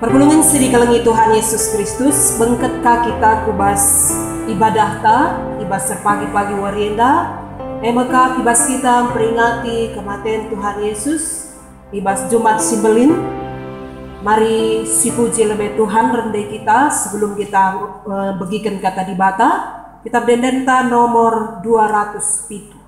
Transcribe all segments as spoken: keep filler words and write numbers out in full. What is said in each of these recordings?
Perpulungen si dikelengi Tuhan Yesus Kristus, bengket ka kita ku bas ibadahta i bas erpagi-pagi wari enda, e me ka i bas kita mperingati kematen Tuhan Yesus i bas Jumat si Mbelin. Mari sipuji lebe Tuhan rende kita sebelum kita, eh, begiken Kata Dibata. Kitab Ende-enden ta nomor dua ratus pitu.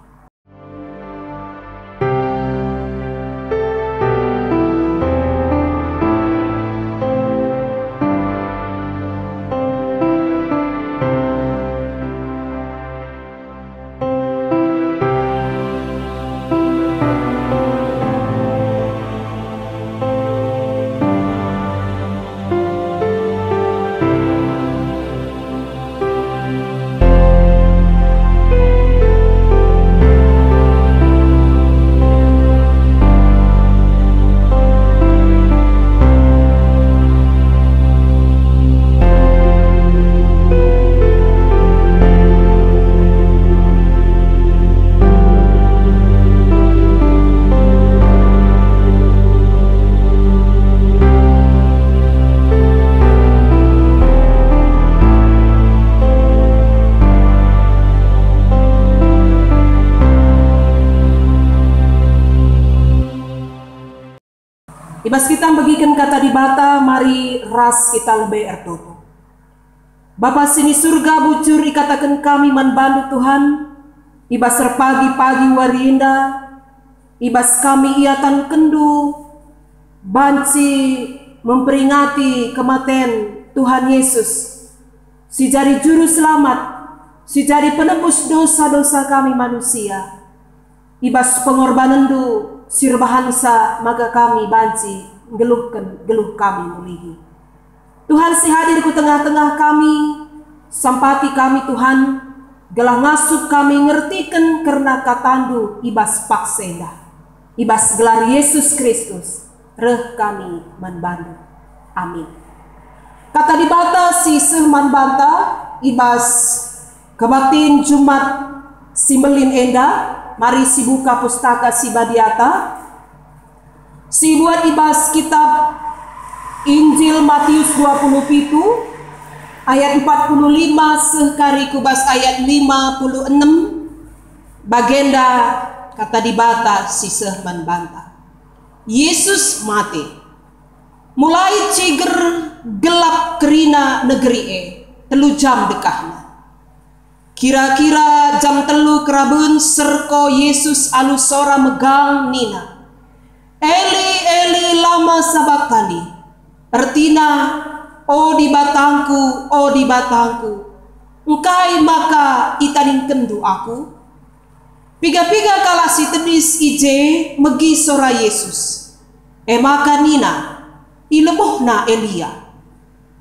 I bas kita mbegiken Kata Dibata, mari ras kita lebe ertoto. Bapa si ni Surga, bujur ikataken kami man bandu, Tuhan, i bas erpagi-pagi wari enda, i bas kami iatankenNdu banci memperingati kematen Tuhan Yesus, si jadi Juru Selamat, si jadi penebus dosa-dosa kami manusia. I bas pengorbanenNdu si erbahansa maka kami banci nggeluhken geluh kami mulihi. Tuhan si hadir ku tengah-tengah kami, sampati kami, Tuhan, gelah ngasup kami ngertiken kerna KataNdu i bas paksa enda. I bas gelar Yesus Kristus, reh kami man bandu. Amin. Kata Dibata si seh man banta i bas kebaktin Jumat si Mbelin enda, mari sibuka Pustaka Si Badiata, si buat i bas kitab Injil Matius dua puluh pitu ayat empat puluh lima seh kari ku bas ayat lima puluh enem. Bagenda Kata Dibata si seh man banta. Yesus mate. Mulai ciger gelap kerina negeri e, telu jam dekahna. Kira-kira jam telu keraben serko Yesus alu sora megang nina, "Eli, Eli, lama sabaktani?" Ertina, "O Dibatangku, o Dibatangku, engkai maka itadingkenNdu Aku?" Piga-piga kalak si tedis i je megi sora Yesus. E maka nina, "Ilebohna Elia."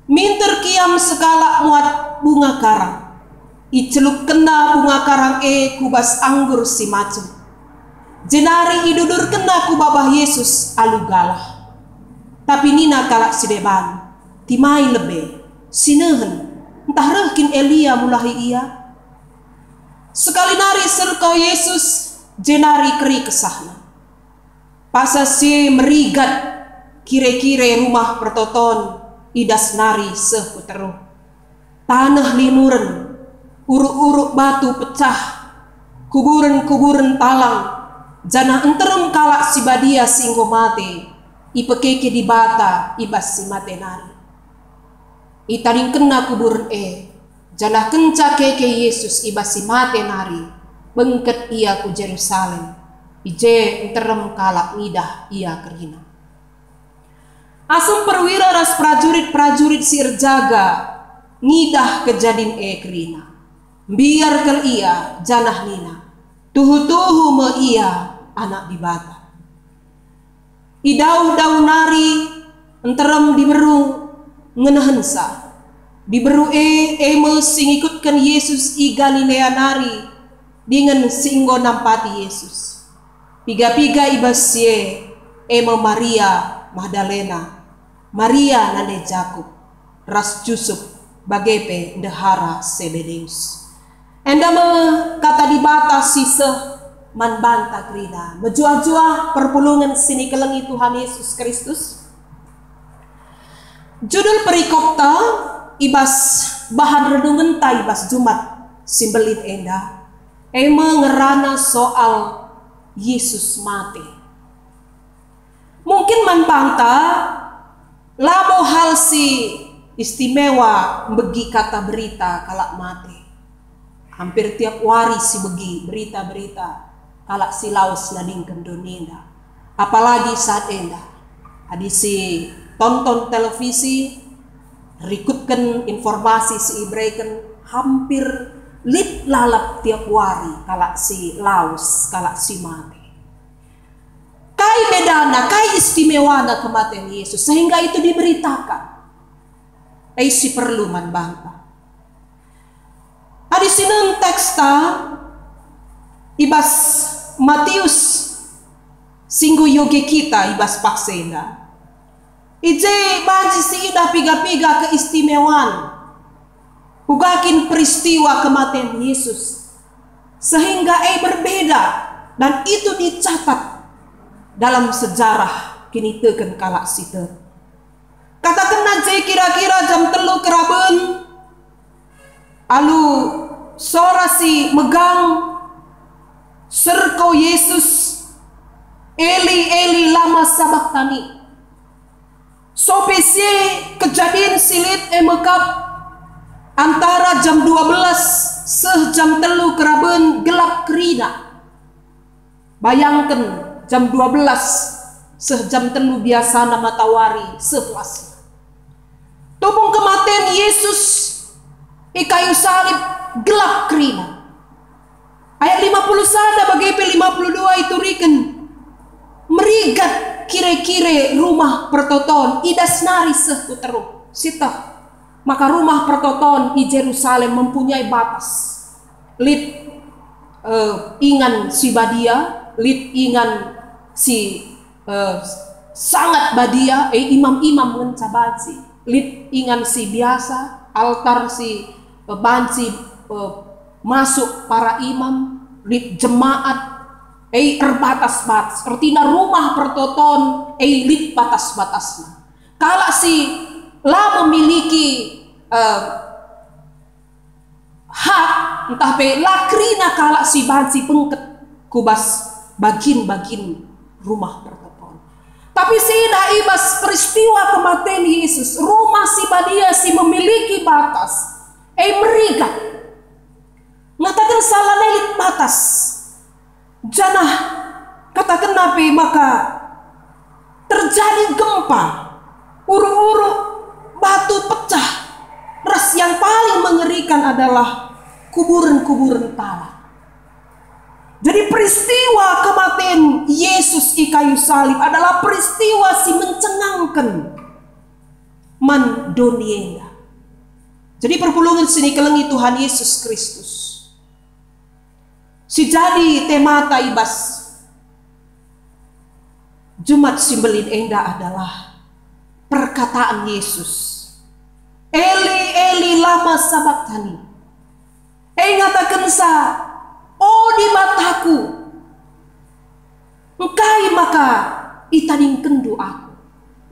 Minter kiam sekalak muat bunga karang. Icelupkenna bunga karang e ku bas anggur si macem. Jenari idudurkenna ku babah Yesus alu galah. Tapi nina kalak si deban, "Timai lebe, sinehen, ntah reh kin Elia mulahi ia?" Sekali nari serko Yesus, jenari keri kesahna. Pasa si merigat kire-kire Rumah Pertoton, i das nari seh ku teruh. Taneh linuren, uruk-uruk batu pecah, kuburen-kuburen talang, janah nterem kalak si badia si enggo mate, ipekeke Dibata i bas si mate nari. Itadingkenna kuburen e, janah kenca keke Yesus i bas si mate nari, bengket ia ku Jerusalem. I je nterem kalak ngidah ia kerina. Asum perwira ras perajurit-perajurit si erjaga ngidah kejadin e kerina, mbiar kal ia janah nina, "Tuhu-tuhu me ia Anak Dibata." I dauh-dauh nari nterem diberu ngenehensa. Diberu e, e me si ngikutken Yesus i Galilea nari dingen si enggo nampati Yesus. Piga-piga i bas si e, e me Maria Magdalena, Maria nande Jakup, ras Jusup, bage pe ndehara Sebedeus. Enda me Kata Dibata si seh man banta kerina. Mejuah-juah perpulungen si nikelengi Tuhan Yesus Kristus. Judul perikopta i bas bahan renungenta i bas Jumat si mbelin enda, e me ngerana soal Yesus mate. Mungkin man banta labo hal si istimewa mbegi kata berita kalak mate. Hampir tiap wari sibegi berita-berita kalak si lawes nadingken doni enda. Apalagi saat enda, adi sitonton televisi, rikutken informasi si ibereken, hampir lit lalap tiap wari kalak si lawes, kalak si mate. Kai bedana, kai istimewana kematen Yesus sehingga itu diberitakan? E si perlu man banta. Adi sinen teksta i bas Matius si enggo ioge kita i bas paksa enda, i je banci siidah piga-piga keistimewan kuga kin peristiwa kematen Yesus, sehingga e berbeda dan itu dicatat dalam sejarah kiniteken kalak si tek. Katakenna je kira-kira jam telu keraben, alu sora si megang serko Yesus, "Eli, Eli, lama sabaktani?" Sope si e kejadin si lit e mekap antara jam dua belas seh jam telu keraben gelap kerina. Bayangken, jam dua belas seh jam telu biasana matawari seh lasna. Tupung kematen Yesus i kayu salib gelap kerina. Ayat lima puluh sada bage pe lima puluh dua ituriken, merigat kire-kire rumah pertoton, i das nari seh ku teruh. Sieteh maka rumah pertoton i Jerusalem mempunyai batas. Lit, eh, ingan si badia, lit ingan si, eh, sangat badia, eh, imam-imam ngenca banci. Lit ingan si biasa, altar si, eh, banci, eh, masuk para imam, lit jemaat, eh, erbatas-batas. Ertina rumah pertoton, eh, lit batas-batasna. Kalak si la memiliki, eh, hak, ntah pe la kerina kalak si banci bengket ku bas bagin-bagin rumah pertoton. Tapi siidah i bas peristiwa kematen Yesus, rumah si badia si memiliki batas, e merigat. Ngatakensa lanai lit batas. Janah katakenna pe maka terjadi gempa, uruk-uruk, batu pecah, ras yang paling mengerikan adalah kuburen-kuburen talak. Jadi peristiwa kematen Yesus i kayu salib adalah peristiwa si mencengangken man doni enda. Jadi perpulungen si ikelengi Tuhan Yesus Kristus. Si jadi temata i bas Jumat si mbelin enda adalah perkataan Yesus, "Eli, Eli, lama sabaktani?" E ngatakensa, "O Dibataku, engkai maka itadingkenndu aku?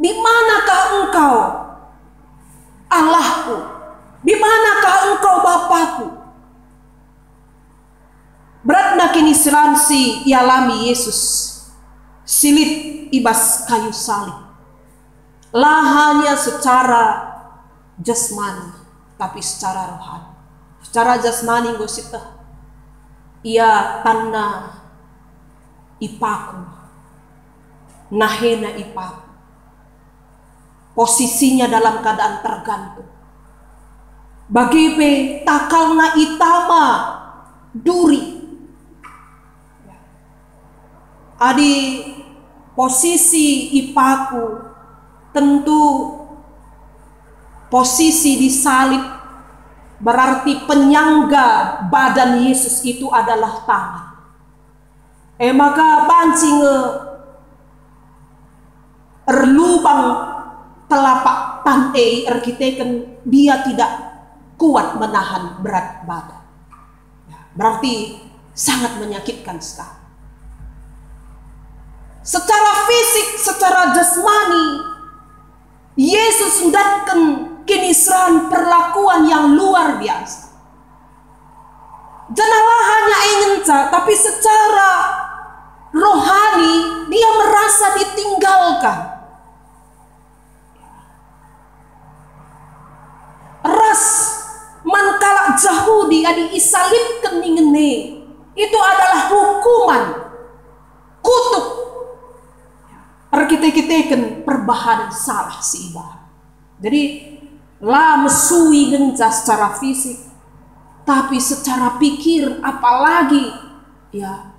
Di manakah Engkau, Allahku? Di manakah Engkau, Bapaku?" Beratna kiniseran si ialami Yesus si lit i bas kayu salib. La hanya secara jasmani, tapi secara rohani. Secara jasmani enggo sieteh. Ia tanna ipaku, nahena ipaku. Posisinya dalam keadaan tergantung. Bage pe takalna itama duri. Adi posisi ipaku, tentu posisi disalib, berarti penyangga badan Yesus itu adalah tangan. E maka banci nge erlubang telapak tan e erkiteken dia tidak kuat menahan berat badan. Ya, berarti sangat menyakitkan sekali. Secara fisik, secara jasmani, Yesus ndatken kiniseran perlakuan yang luar biasa. Janah la hanya e ngenca, tapi secara rohani dia merasa ditinggalkan. Ras man kalak Jahudi adi isalibken ningen e, itu adalah hukuman, kutuk, erkite-kiteken perbahanen salah si ibahan. Jadi, la mesui ngenca secara fisik, tapi secara pikiren, apalagi, ya,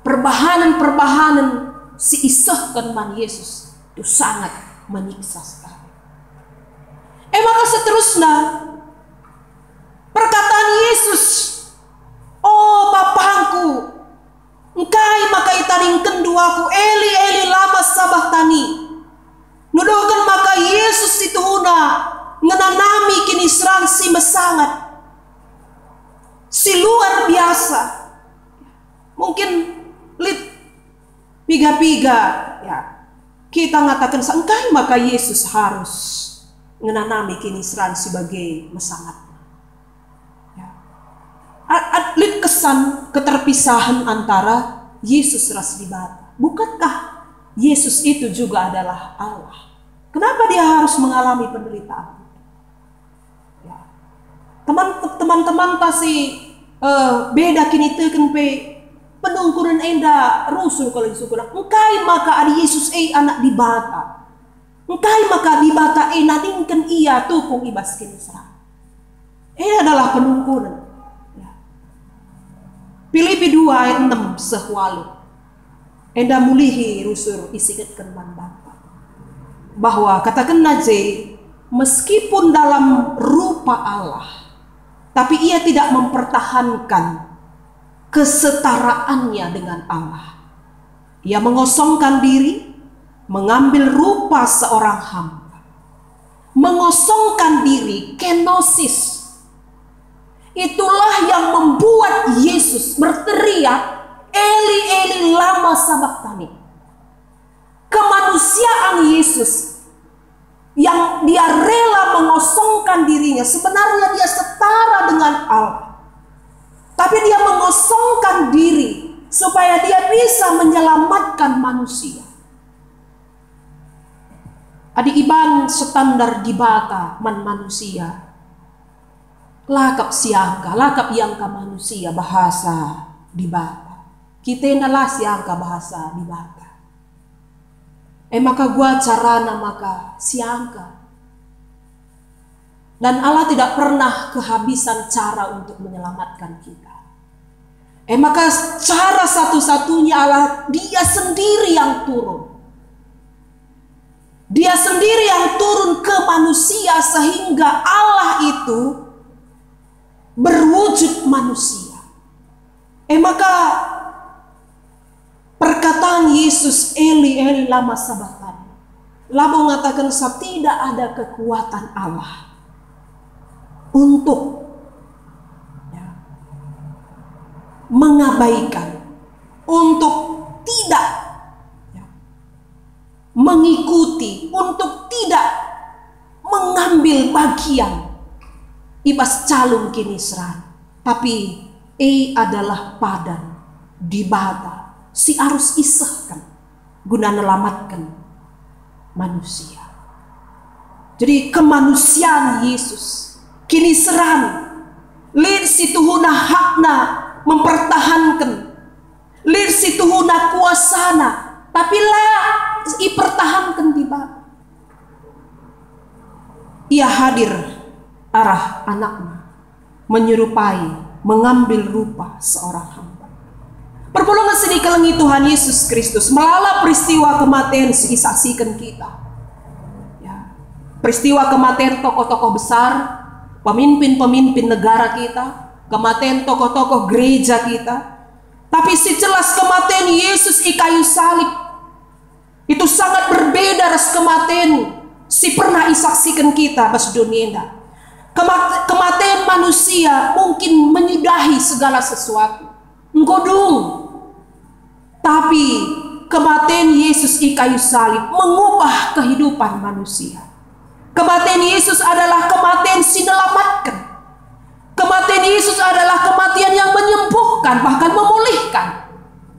perbahanen-perbahanen si isehken man Yesus itu sangat menyiksa sekali. E maka seterusna, perkataan Yesus, "O Bapangku, engkai maka itadingkenndu aku? Eli, Eli, lama sabachthani?" Nuduhken maka Yesus situhuna ngenanami kiniseran si mesangat, si luar biasa. Mungkin lit piga-piga, ya, kita ngataken, "Engkai maka Yesus harus ngenanami kiniseran si bage mesangat?" Ya. A-, a-, lit kesan keterpisahan antara Yesus ras Dibata. Bukankah Yesus itu juga adalah Allah? Kenapa dia harus mengalami penderitaan? Ya. Teman, teman-teman ta si, eh, beda kiniteken pe penungkunen enda rusur kal isungkun, "Engkai maka adi Yesus e Anak Dibata? Engkai maka Dibata e nadingken ia tupung i bas kiniseran?" E adalah penungkunen. Ya. Pilipi dua ayat enam seh waluh. Enda mulihi rusur isiketken man banta bahwa katakenna je, meskipun dalam rupa Allah, tapi ia tidak mempertahankan kesetaraannya dengan Allah. Ia mengosongkan diri, mengambil rupa seorang hamba. Mengosongkan diri, kenosis. Itulah yang membuat Yesus berteriak, "Eli, Eli, lama sabachthani?" Kemanusiaan Yesus yang dia rela mengosongkan dirinya, sebenarnya dia setara dengan Allah. Tapi dia mengosongkan diri supaya dia bisa menyelamatkan manusia. Adi iban standar Dibata man manusia, la kap siangka, la kap iangka manusia bahasa Dibata. Kita enda la siangka bahasa Dibata. E maka gua carana maka siangka. Dan Allah tidak pernah kehabisan cara untuk menyelamatkan kita. E maka cara satu-satunya Allah, Dia sendiri yang turun. Dia sendiri yang turun ke manusia sehingga Allah itu berwujud manusia. E maka perkataan Yesus, "Eli, Eli, lama sabachthani?" labo ngataken sa tidak ada kekuatan Allah untuk, ya, mengabaikan, untuk tidak, ya, mengikuti, untuk tidak mengambil bagian i bas calung kiniseran. Tapi e adalah padan Dibata si arus isehken guna nelamatken manusia. Jadi kemanusiaan Yesus, kiniseran, lit situhuna hakna mempertahanken, lit situhuna kuasana, tapi la ipertahanken Dibata. Ia hadir arah anakna, menyerupai, mengambil rupa seorang hamba. Perpulungen si dikelengi Tuhan Yesus Kristus, melala peristiwa kematen si isaksiken kita. Ya. Peristiwa kematen tokoh-tokoh besar, pemimpin-pemimpin negara kita, kematen tokoh-tokoh gereja kita. Tapi si jelas kematen Yesus i kayu salib itu sangat berbeda ras kematen si pernah isaksiken kita bas doni enda. Kemat-, kematen manusia mungkin menyudahi segala sesuatu. Enggo dung. Tapi Kematen Yesus i kayu salib mengubah kehidupan manusia. Kematen Yesus adalah kematen si nelamatken. Kematen Yesus adalah kematian yang menyembuhkan, bahkan memulihkan.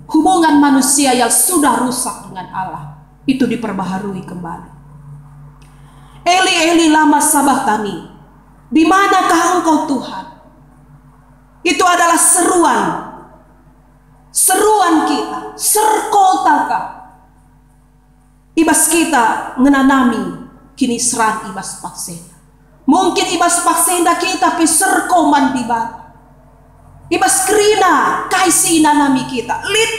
Hubungan manusia yang sudah rusak dengan Allah itu diperbaharui kembali. "Eli, Eli, lama sabachthani?" "Di manakah Engkau, Tuhan?" Itu adalah seruan, seruan kita, serko taka. I bas kita ngenanami kiniseran i bas paksa enda. Mungkin i bas paksa enda kita pe serko man Dibata. I bas kerina kai si inanami kita. Lit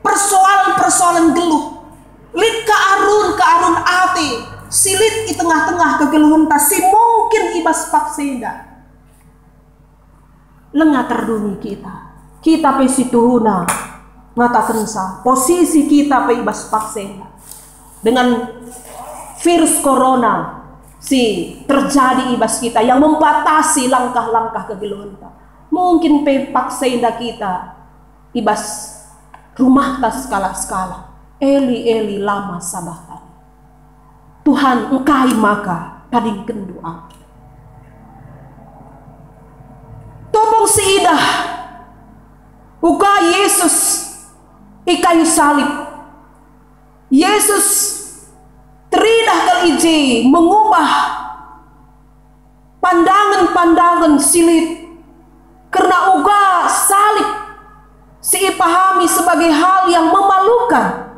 persoalan-persoalan geluh. Lit kearun-kearun ate si lit i tengah-tengah kegeluhenta si mungkin i bas paksa enda. Langa terdungi kita. Kita pe situhuna ngatakenca posisi kita pe i bas paksa enda. Dengan virus corona si terjadi i bas kita yang membatasi langkah-langkah kegeluhenta. Mungkin pe paksa enda kita i bas rumahta sekalak-sekalak. "Eli, Eli, lama sabachthani?" "Tuhan, engkai maka tadingkenNdu Aku?" Topung si idah uga Yesus i kayu salib. Yesus teridah kal i je mengubah pandangen-pandangen si lit kerna uga salib si ipahami sebagai hal yang memalukan,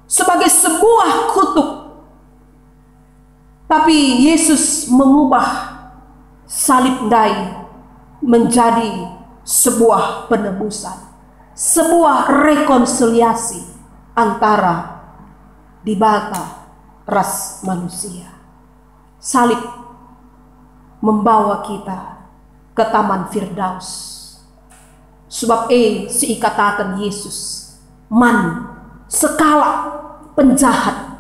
sebagai sebuah kutuk. Tapi Yesus mengubah salib ndai menjadi sebuah penebusan, sebuah rekonsiliasi antara Dibata ras manusia. Salib membawa kita ke Taman Firdaus. Sebab e si ikataken Yesus man sekalak penjahat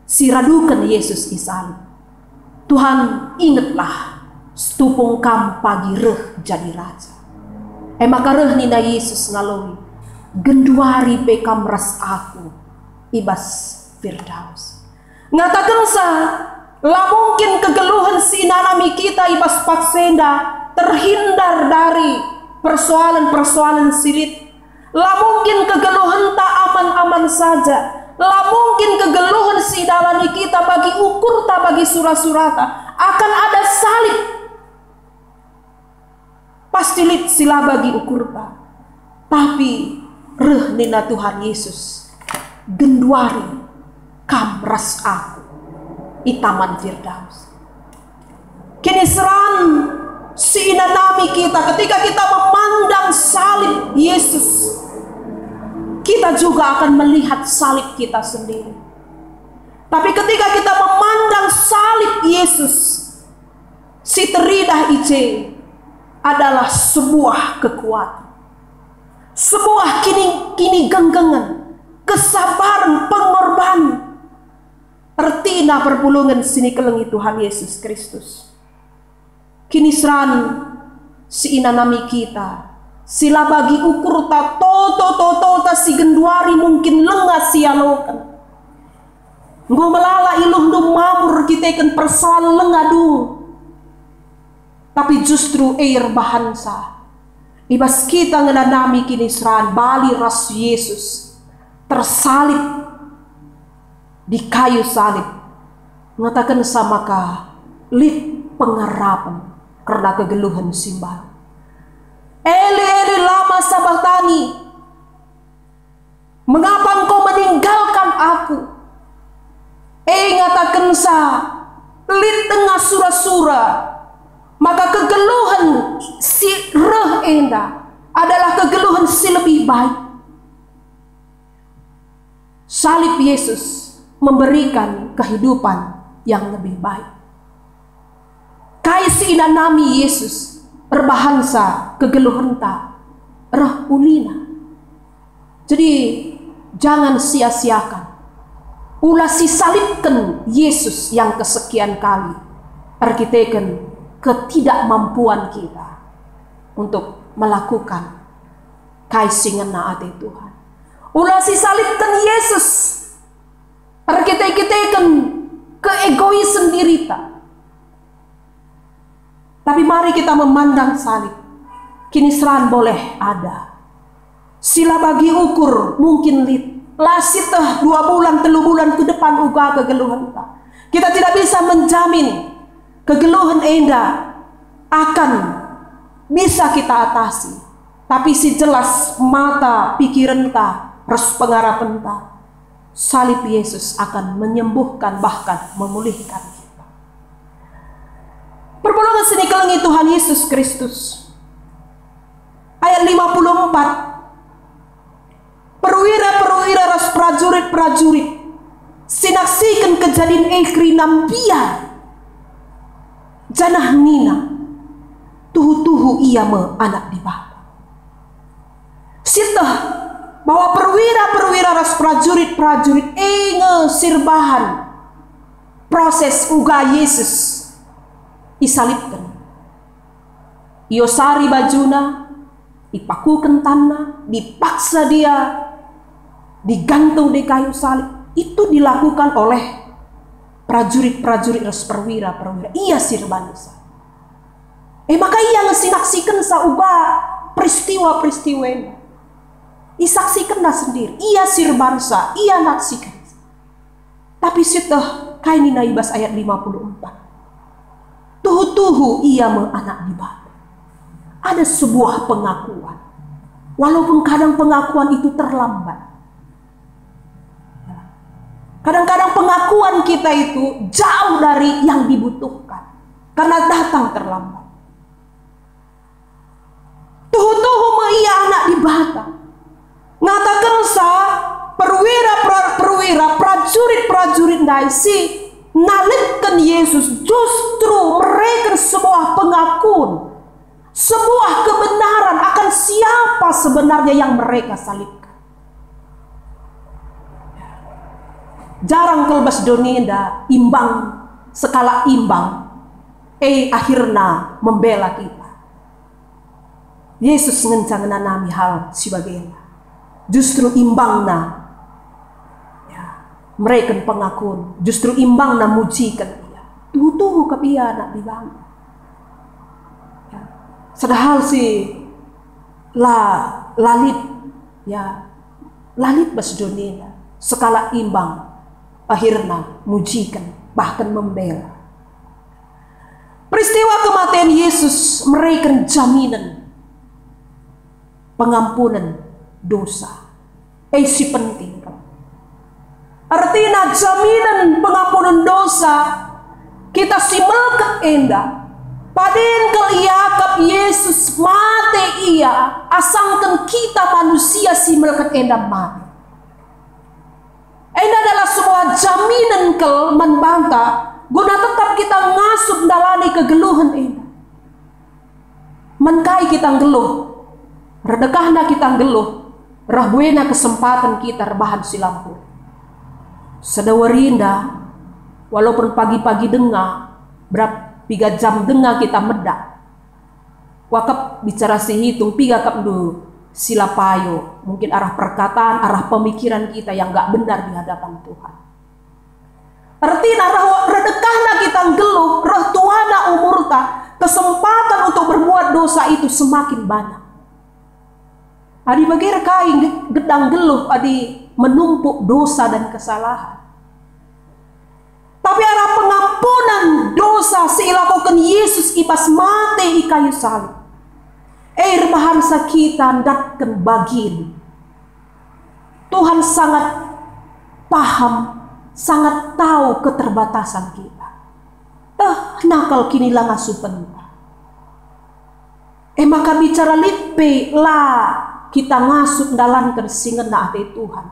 si raduken Yesus i salib. "Tuhan, ingetlah, setupung Kam pagi reh jadi Raja." E maka reh nina Yesus ngaloi, "Genduari pe Kam ras Aku i bas Firdaus." Ngatakenca, la mungkin kegeluhen si inanami kita i bas paksa enda terhindar dari persoalan-persoalan si lit. La mungkin kegeluhenta aman-aman saja. La mungkin kegeluhen si idalani kita bagi ukurta, bagi sura-surata, akan ada salib. Pasti lit si la bagi ukurta. Tapi reh nina Tuhan Yesus, "Genduari Kam ras Aku i Taman Firdaus." Kiniseran si inanami kita ketika kita memandang salib Yesus, kita juga akan melihat salib kita sendiri. Tapi ketika kita memandang salib Yesus, si teridah i je adalah sebuah kekuatan, sebuah kini, kinigenggengen, kesabaren, pengorbanen. Ertina perpulungen si nikelengi Tuhan Yesus Kristus. Kiniseran si inanami kita, si la bagi ukurta, toto-totota si genduari mungkin langa sialoken. Enggo melala iluhndu mamur erkiteken persoal langa dung. Tapi justru e erbahanca, i bas kita ngenanami kiniseran bali ras Yesus, tersalib di kayu salib, ngatakenca maka lit pengarapen kerna kegeluhen si mbaru. "Eli, Eli, lama sabachthani? Mengapa Engkau meninggalkan Aku?" E ngatakenca, lit denga sura-sura, maka kegeluhen si reh enda adalah kegeluhen si lebih baik. Salib Yesus memberikan kehidupan yang lebih baik. Kai si inanami Yesus erbahanca kegeluhenta reh ulina. Jadi, jangan sia-siakan. Ula sisalibken Yesus yang kesekian kali erkiteken ketidakmampuan kita untuk melakukan kai si ngena ate Tuhan. Ula sisalibken Yesus erkite-kiteken keegoisen dirita. Tapi mari kita memandang salib. Kiniseran boleh ada. Si la bagi ukur mungkin lit. La sieteh dua bulan, telu bulan ke depan uga kegeluhenta. Kita tidak bisa menjamin kegeluhen enda akan bisa kita atasi. Tapi si jelas mata pikirenta ras pengarapenta, salib Yesus akan menyembuhkan bahkan memulihkan kita. Perpulungen si nikelengi Tuhan Yesus Kristus. Ayat lima puluh empat. Perwira-perwira ras prajurit-prajurit si naksiken kejadin e kerina mbiar, janah nina, "Tuhu-tuhu ia me Anak Dibata." Sieteh bahwa perwira-perwira ras prajurit-prajurit e nge si erbahan proses uga Yesus isalibken. Iosari bajuna, ipakuken tanna, dipaksa dia, digantung di kayu salib. Itu dilakukan oleh prajurit-prajurit ras perwira-perwira. Ia si erbahansa. E maka ia nge si naksikensa uga peristiwa-peristiwa enda. Isaksikenna sendiri. Ia si erbahansa, ia naksikensa. Tapi sieteh kai nina i bas ayat lima puluh empat. Tuhu-tuhu ia me Anak Dibata. Ada sebuah pengakuan. Walaupun kadang pengakuan itu terlambat. Kadang-kadang pengakuan kita itu jauh dari yang dibutuhkan. Karena datang terlambat. Tuhu-tuhu me ia Anak Dibata. Ngatakensa perwira, pra-, perwira, prajurit-prajurit ndai si nalitken Yesus justru mereken sebuah pengakun, sebuah kebenaran akan siapa sebenarnya yang mereka salibkan. Jarang kal bas doni enda imbang, sekalak imbang, e akhirna membela kita. Yesus ngenca ngenanami hal si bagenda. Justru imbangna, ya, mereken pengakun, justru imbangna mujiken ia. Tuhu-tuhu kap ia Anak Dibata. Ya. Sada hal si la, la lit, ya, la lit bas doni enda. Sekalak imbang akhirna mujiken, bahkan membela. Peristiwa kematen Yesus mereken jaminen pengampunen dosa. E si penting. Ertina jaminen pengampunen dosa kita si melket enda. Padin kal iakap Yesus mate ia asangken kita manusia si melket enda mate. Enda adalah sebuah jaminen kal man banta guna tetap kita ngasup ndalani kegeluhen enda. Man kai kita nggeluh? Redekahna kita nggeluh, reh buena kesempaten kita erbahan si la mpulih. Sada wari enda, walaupun pagi-pagi denga, berap piga jam denga kita medak. Kuakap bicara si hitung, piga kap ndu si la payo, mungkin arah perkataan, arah pemikiran kita yang nggak benar di hadapan Tuhan. Ertina reh redekahna kita nggeluh, reh tuana umurta, kesempatan untuk berbuat dosa itu semakin banyak. Adi bage kai nge-, gedang nggeluh adi menumpuk dosa dan kesalahan. Tapi arah pengampunan dosa si ilakoken Yesus i bas mate i kayu salib, e erbahansa kita ndatken bagin. Tuhan sangat paham, sangat tahu keterbatasan kita. Tehna kal kinilangasupen. E maka bicara lit pe la kita ngasup ndalanken si ngena ate Tuhan.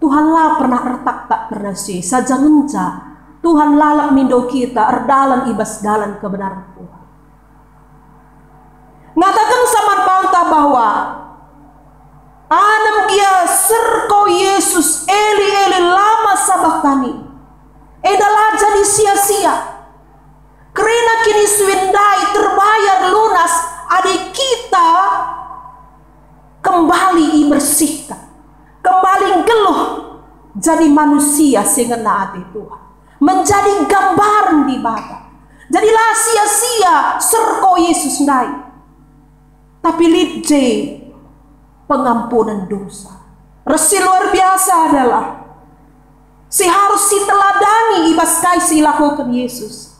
Tuhan la pernah ertaktak kerna si e, saja ngenca Tuhan lalap mindo kita erdalan i bas dalan kebenaran Tuhan. Ngatakensa man banta bahwa anem gia serko Yesus, "Eli, Eli, lama sabachthani?" Enda la jadi sia-sia. Kerina kinisuin ndai terbayar lunas adi kita kembali ibersihkan, jadi manusia si ngena ate Tuhan, menjadi gambaren Dibata. Jadi la sia-sia serko Yesus ndai. Tapi lit je pengampunen dosa. Ras si luar biasa adalah si harus siteladani i bas kai si ilakoken Yesus.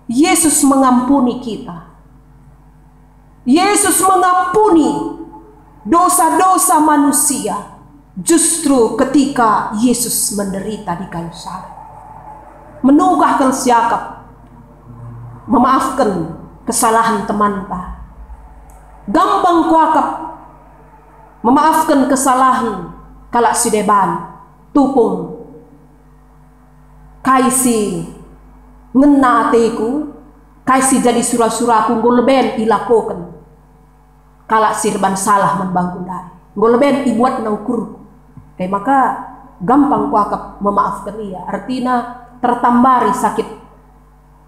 Yesus mengampuni kita. Yesus mengampuni dosa-dosa manusia justru ketika Yesus menderita di kayu salib. Menukah kal siakap memaafken kesalahen temanta. Gampang kuakap memaafken kesalahen kalak si deban, tupung kai si ngena ateku, kai si jadi sura-suraku enggo leben ilakoken kalak si erban salah man bangku ndai. Enggo leben ibuatna ukurku. E maka gampang kuakap memaafken ia. Ertina tertambari sakit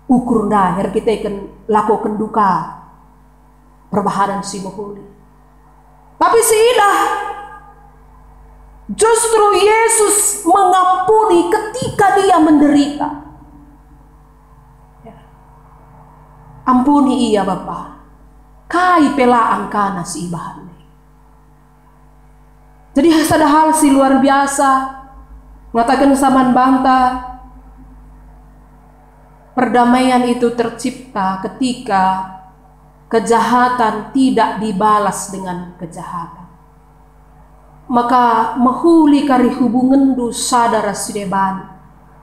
ukur ndai erkiteken lakoken duka perbahanen si mehuli. Tapi siidah, justru Yesus mengampuni ketika dia menderita. Ya. Ampuni ia, Bapa. Kai pe la angkana si ibahanna. Jadi sada hal si luar biasa, ngataken saman banta, perdamaian itu tercipta ketika kejahatan tidak dibalas dengan kejahatan. Maka mehuli kari hubungenndu sada ras si deban,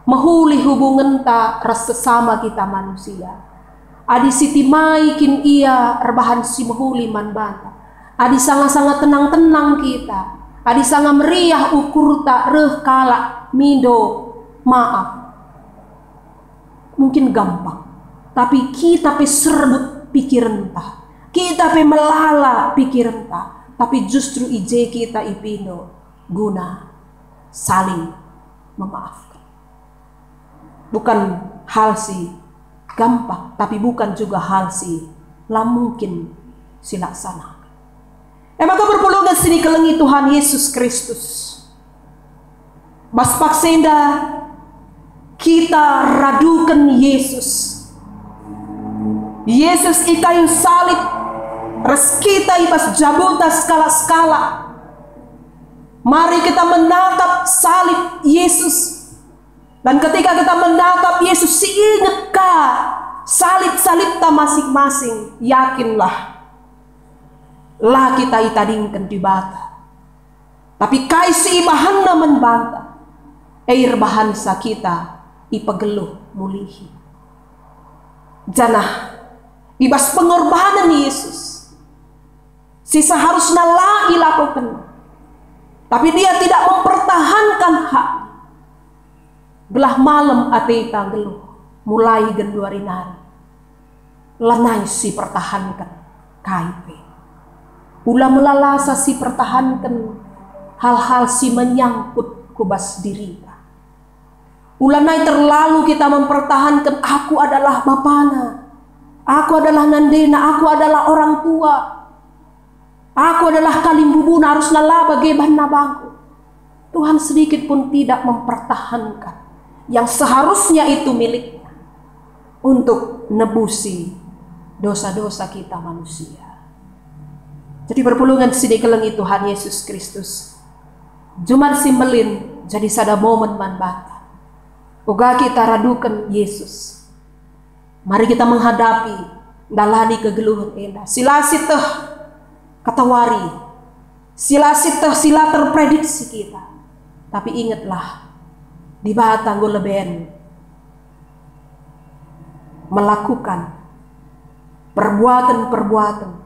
mehuli hubungenta ras sesama kita manusia. Adi sitimai kin ia erbahan si mehuli man banta, adi sanga-sanga tenang-tenang kita, adi sanga meriah ukurta reh kalak mindo maaf, mungkin gampang. Tapi kita pe serbut pikirenta, kita pe melala pikirenta, tapi justru i je kita ipindo guna saling memaafkan. Bukan hal si gampang, tapi bukan juga hal si la mungkin silaksanaken. E maka perpulungen si ikelengi Tuhan Yesus Kristus, bas paksa enda kita raduken Yesus. Yesus i kayu salib ras kita i bas jabuta sekalak-sekalak. Mari kita menatap salib Yesus. Dan ketika kita menatap Yesus, si inget ka salib-salibta masing-masing, yakinlah, la kita itadingken Dibata. Tapi kai si ibahanNa man banta, e erbahansa kita ipegeluh mulihi. Janah i bas pengorbanen Yesus, si seharusna la ilakokenNa, tapi Dia tidak mempertahankan hak. Gelah malem ateta nggeluh, mulai genduari nari. Lanai sipertahanken kai pe. Ula melalasa sipertahanken hal-hal si menyangkut ku bas dirinta. Ulanai terlalu kita mempertahanken, "Aku adalah bapana, aku adalah nandena, aku adalah orang tua." Aku adalah kalimbubuna, arusna la bage banna bangku. Tuhan sedikit pun tidak mempertahankan yang seharusnya itu miliknya untuk nebusi dosa-dosa kita manusia. Jadi perpulungen si dikelengi Tuhan Yesus Kristus, Jumat si Mbelin jadi sada momen man banta. Uga kita raduken Yesus. Mari kita menghadapi, ndalani kegeluhen enda. Si la sieteh katawari, si la sieteh, si la terprediksi kita. Tapi ingetlah, Dibata enggo leben melakukan perbuatan-perbuatan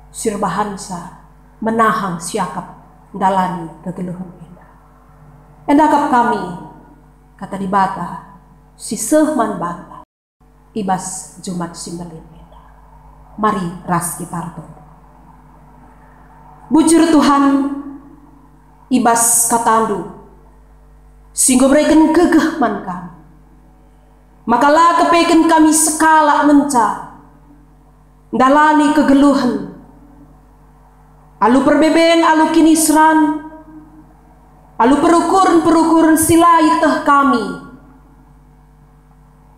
si erbahansa menahang siakap ndalani kegeluhen enda. Endakap kami, kata Dibata, si seh man banta i bas Jumat si Mbelin enda. Mari ras kita ertoto. Bujur Tuhan, i bas kataNdu si enggo mereken gegeh man kami, maka la kepeken kami sekalak ngenca ndalani kegeluhen, alu perbeben, alu kiniseran, Alu perukuren-perukuren si la ieteh kami,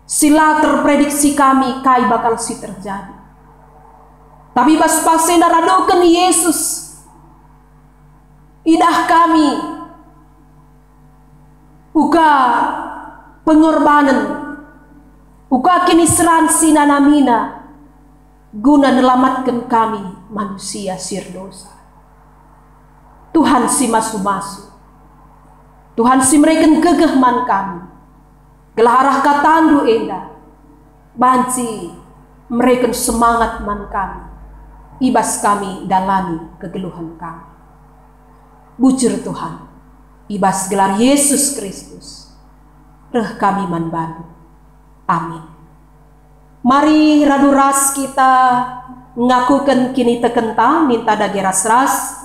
si la terprediksi kami kai bakal si terjadi. Tapi bas pas enda radoken Yesus, idah kami uga pengorbanen, uga kiniseran si nanamina guna nelamatken kami manusia si erdosa. Tuhan si masu-masu, Tuhan si mereken gegeh man kami, gelah arah katandu enda banci mereken semangat man kami, i bas kami ndalani kegeluhen kami. Bujur Tuhan, i bas gelar Yesus Kristus, reh kami man bandu. Amin. Mari radu ras kita ngakuken kinitekenta, ninta dage ras-ras.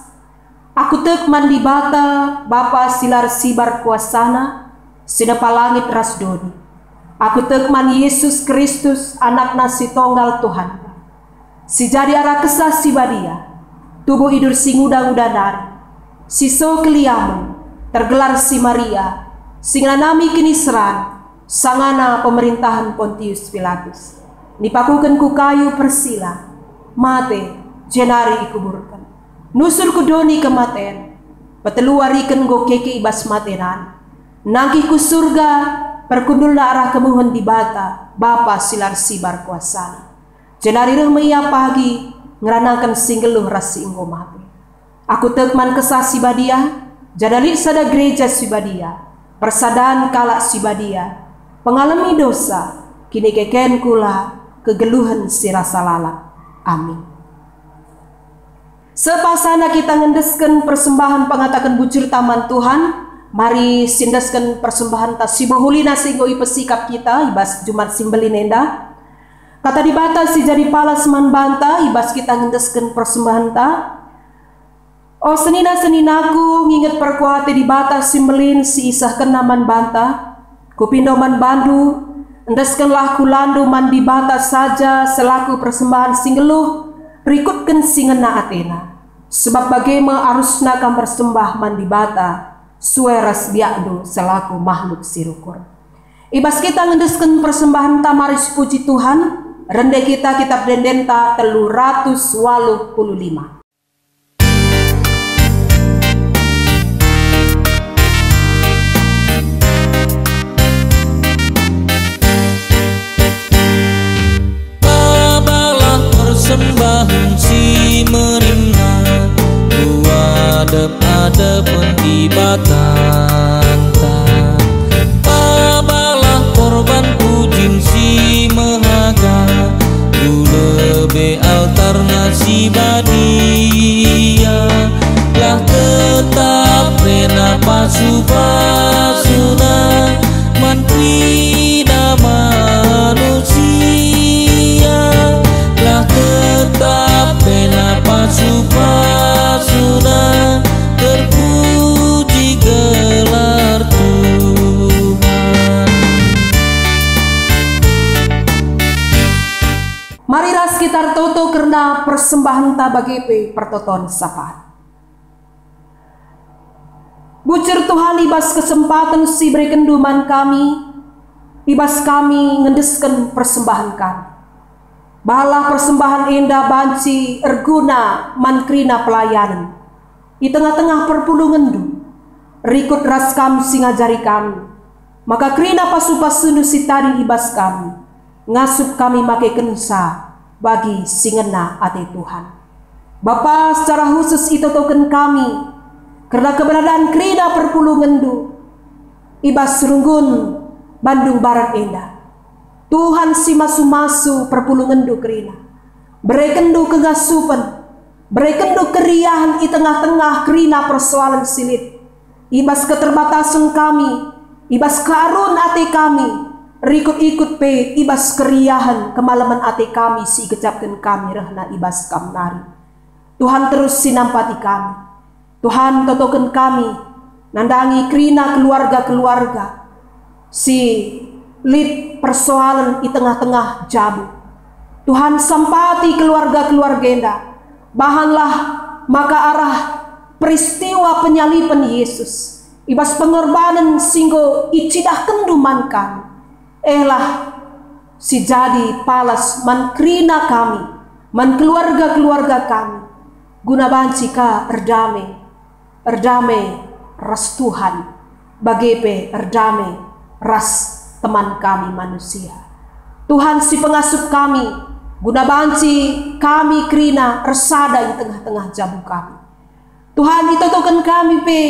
Aku tek man Dibata, Bapa si la ersibar kuasana, si nepa langit ras doni. Aku tek man Yesus Kristus, AnakNa si Tonggal Tuhanta, si jadi arah Kesah Si Badia, tubuh idur si nguda-nguda nari, si so keliamen, tergelar si Maria, si ngenanami kiniseran, sangana pemerintahen Pontius Pilatus. Nipakuken ku kayu persilang, mate, jenari ikuburken. Nusur ku doni kematen, petelu wariken enggo keke i bas mate nari. Nangkih ku Surga, perkundulna arah kemuhen Dibata, Bapa si la ersibar kuasana. Jenari reh me Ia pagi, ngeranaken si nggeluh ras si enggo mate. Aku tek man Kesah Si Badia, janah lit sada Gereja Si Badia, persadan kalak si badia, pengalemi dosa, kinikeken kula, kegeluhen si rasa lalap. Amin. Sepasana kita ngendesken persembahen pengataken bujurta man Tuhan, mari siendesken persembahenta si mehulina si enggo ipesikap kita i bas Jumat si Mbelin enda. Kata Dibata si jadi palas man banta i bas kita ngendesken persembahenta. O senina-seninaku, nginget perkuah ate Dibata si Mbelin si isehkenNa man banta, kupindo man bandu, endeskenlah kulandu man Dibata saja selaku persembahen si nggeluh, rikutken si ngena ateNa. Sebab bage me arusna kam ersembah man Dibata, sue ras biakndu selaku mahluk si rukur. I bas kita ngendesken persembahenta mari sipuji Tuhan, rende kita kitab ende-endenta telu ratus waluh puluh lima. Babalah persembahen si merinah ku adep-adepen Dibatanta. Babalah korban pujin si mehaga ku lebe altarNa si badia. Lah tetap rena pasu-pasuNa man kerina manusia, lah tetap rena pasu-pasuNa, terpuji gelar Tuhan. Mari ras kita ertoto kerna persembahenta bage pe pertoton sapat. Bujur Tuhan, i bas kesempaten si iberekenNdu man kami, i bas kami ngendesken persembahen kami. Bahanlah persembahen enda banci erguna man kerina pelayanen i tengah-tengah perpulungenNdu. Rikut ras Kam si ngajari kami, maka kerina pasu-pasuNdu si tading i bas kami, ngasup kami makekenca bagi si ngena ate Tuhan. Bapa, secara khusus itotoken kami kerna keberadaan kerina perpulungenNdu i bas runggun Bandung Barat enda. Tuhan si masu-masu perpulungenNdu kerina. BerekenNdu kengasupen, berekenNdu keriahen i tengah-tengah kerina persoalen si lit. I bas keterbatasen kami, i bas kearun ate kami, rikut-ikut pe i bas keriahen kemalemen ate kami si igejapken kami rehna i bas Kam nari. Tuhan terus si nampati kami. Tuhan totoken kami nandangi kerina keluarga-keluarga si lit persoalen i tengah-tengah jabu. Tuhan, sampati keluarga-keluarga enda. Bahanlah maka arah peristiwa penyaliben Yesus, i bas pengorbanen si enggo icidahkenNdu man kami. Elah si jadi palas man kerina kami, man keluarga-keluarga kami, guna banci ka erdame, erdame ras Tuhan, bage pe erdame ras teman kami manusia. Tuhan si pengasup kami, guna banci kami kerina ersada i tengah-tengah jabu kami. Tuhan, itotoken kami pe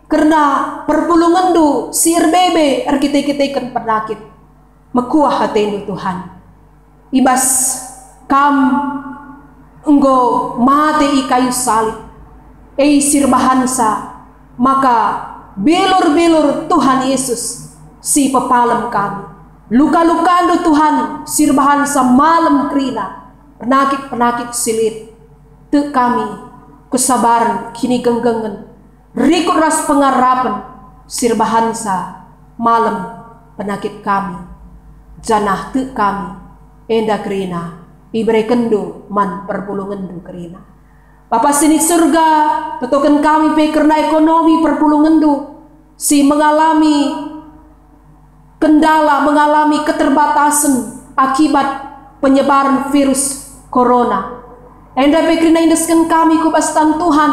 kerna perpulungenNdu si erbebe erkite-kiteken penakit. Mekuah ateNdu, Tuhan. I bas Kam enggo mate i kayu salib, e si erbahanca maka bilur-bilur Tuhan Yesus si pepalem kami. Luka-lukaNdu, Tuhan, si erbahanca malem kerina penakit-penakit si lit. Tek kami kesabaren, kinigenggengen, rikut ras pengarapen si erbahanca malem penakit kami, janah tek kami enda kerina iberekenNdu man perpulungenNdu kerina. Bapa si ni Surga, totoken kami pe kerna ekonomi perpulungenNdu si mengalami kendala, mengalami keterbatasen akibat penyebaran virus corona. Enda pe kerina iendesken kami ku bas tan Tuhan.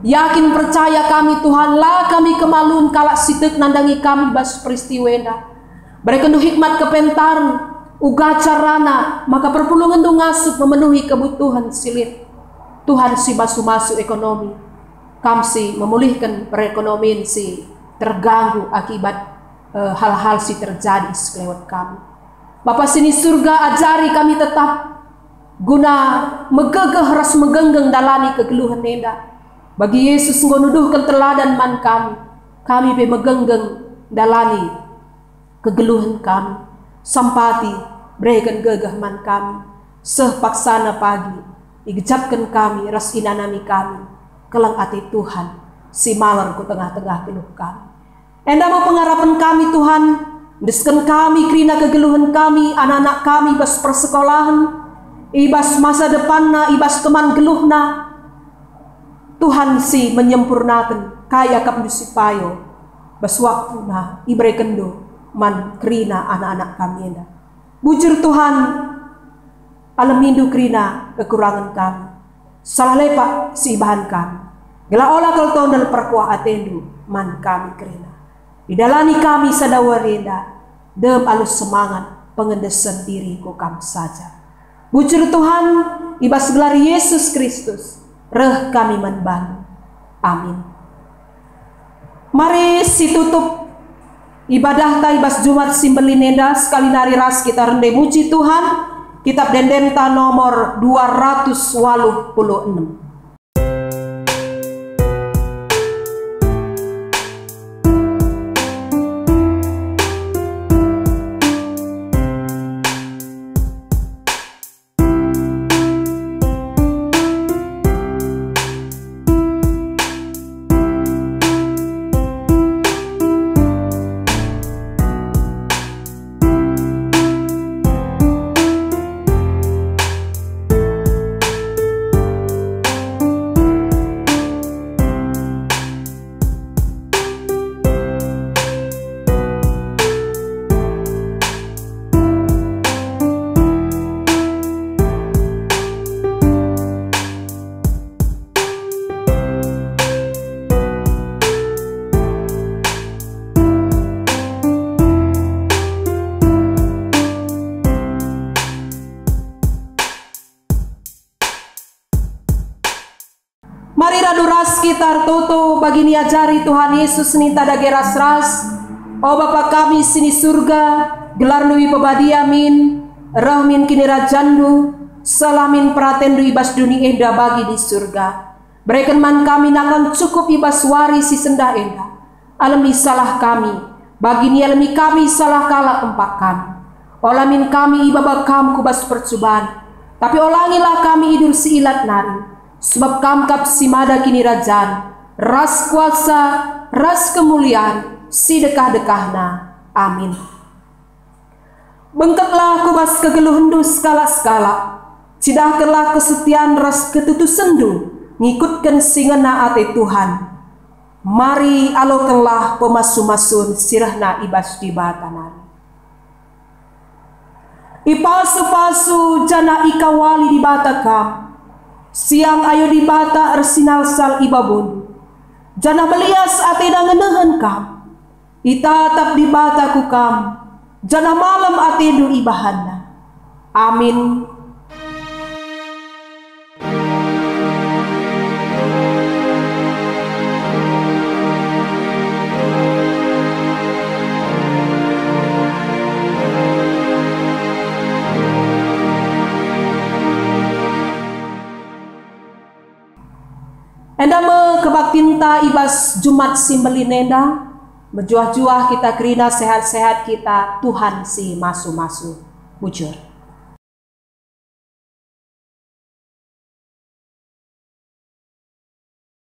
Yakin percaya kami, Tuhan, la kami kemalun kalak si tek nandangi kami bas peristiwa enda. BerekenNdu hikmat kepentaren, uga carana maka perpulungenNdu ngasup memenuhi kebutuhen si lit. Tuhan si masu-masu ekonomi, Kam si memulihken perekonomian si terganggu akibat, eh, hal-hal si terjadi sekelewet kami. Bapa si ni Surga, ajari kami tetap guna megegeh ras megenggeng ndalani kegeluhen enda. Bagi Yesus enggo nuduhken teladan man kami, kami pe megenggeng ndalani kegeluhen kami. Sampati, bereken gegeh man kami, seh paksana pagi igejapken kami ras inanami kami keleng ate Tuhan si malar ku tengah-tengah geluh kami. Enda me pengarapen kami, Tuhan, endesken kami kerina kegeluhen kami, anak-anak kami bas persekolahen, i bas masa depanna, i bas teman geluhna. Tuhan si menyempurnaken kai akapNdu si payo, bas waktuna iberekenNdu man kerina anak-anak kami enda. Bujur, Tuhan, alemindu kerina kekurangen kami. Salah lepak si ibahan kami, gelah ola kal tondel perkuah atendu man kami kerina. Idalani kami sada wari enda, dem alu semangat pengendesen diri ku Kam saja. Bujur Tuhan, i bas gelar Yesus Kristus, reh kami man bandu. Amin. Mari situtup ibadahta i bas Jumat si mbelin enda, sekali nari ras kita rende muji Tuhan, Kitab Ende-endenta nomor dua ratus waluh puluh enem. Mari radu ras kita ertoto bagi niajari Tuhan Yesus ninta dage ras-ras. O Bapa kami si ni Surga, gelarNdu ipebadia min, reh min kinirajanNdu, sehlah min peratenNdu i bas doni enda bagi di Surga. Bereken man kami nakan cukup i bas wari si sendah enda. Alemi salah kami, bagi nialemi kami salah kalak empak kami. Ola min kami ibaba Kam ku bas percuban, tapi olangilah kami idur si ilat nari, sebab Kam kap si mada kinirajan, ras kuasa, ras kemulian, si dekah-dekahna. Amin. Bengketlah ku bas kegeluhenndu sekalak-sekalak, cidahkenlah kesetian ras ketutusenndu ngikutken si ngena ate Tuhan. Mari alokenlah pemasu-masun si rehna i bas Dibata nari. Ipasu-pasu janah ikawali Dibata kam. Siang ayo Dibata ersinalsal i babundu, janah melias ateNa ngenehen kam. Itatap Dibata ku kam, janah malem atendu ibahanNa. Amin. Enda me kebaktinta i bas Jumat si Mbelin enda. Mejuah-juah kita kerina, sehat-sehat kita, Tuhan si masu-masu. Bujur.